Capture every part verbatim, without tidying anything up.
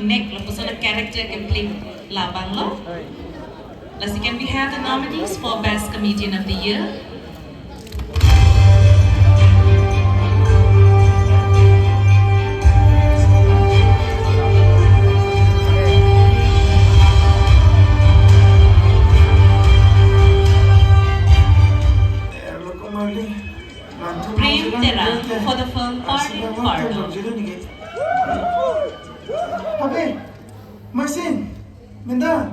Nek lapuson a-character keplay labanglo. Lasi can we have the nominees for Best Comedian of the Year? Prem Terang for the film Parlin Parlo. Habe, Masin, Minda.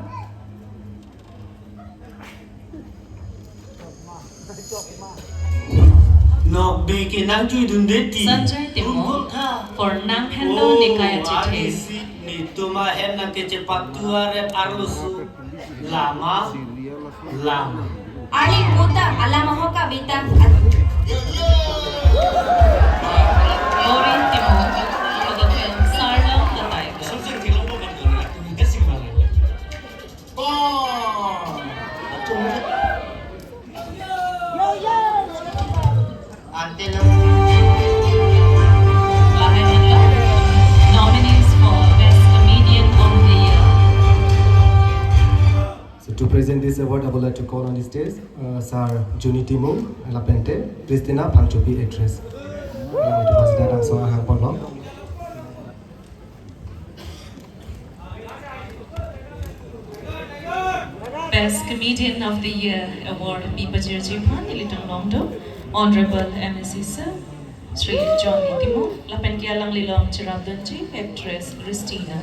Nokbe ke nangchui dunde ti. Sanjay Timung for Nang Henlo Nikai Achethe. Netum ahem nangkechepatu aret arloso. Lama, lama. Arni puta alama hoka vita. Maureen Timung for the film Sarlong the Tiger. Ante lo. Lahai henlo. Nominees for Best Comedian of the Year. So to present this award, I would like to call on the stage, uh, Sir Juni Timung, lapente Christina Phangchopi, actress. Alangli tum pasidadang so ahang ponlo. Best Comedian of the Year Award pi pajirji aphan ilitum along do Honorable M A C Sir Shri Johnny Timung, lapen ke alangli along cherapdunji actress Christina.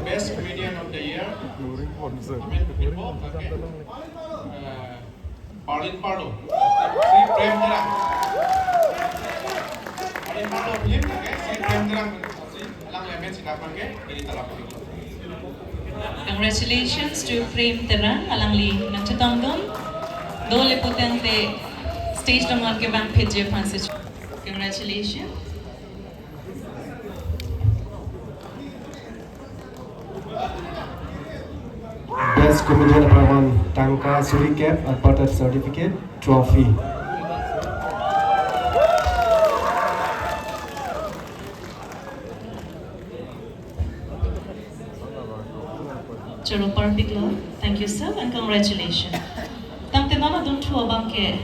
Best Comedian of the Year. Amen. People, okay. Uh, Parlin Parlo. Shri Prem Terang. Parlin Parlo film, okay. Shri Prem Terang. Alangli amen sitame ke, ini talap. Congratulations to Prem Terang, alangli nangchetongdun. Dole putangte stage along kevang pheji aphansi. Congratulations. Best Comedian apharman tangka suri kep, aparted certificate, trophy. Choro parpiklo. Thank you, sir, and congratulations. Tangte non adunthu abangke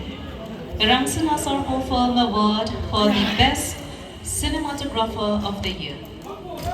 Rangsina Sarpo Film Award for the Best Cinematographer of the Year.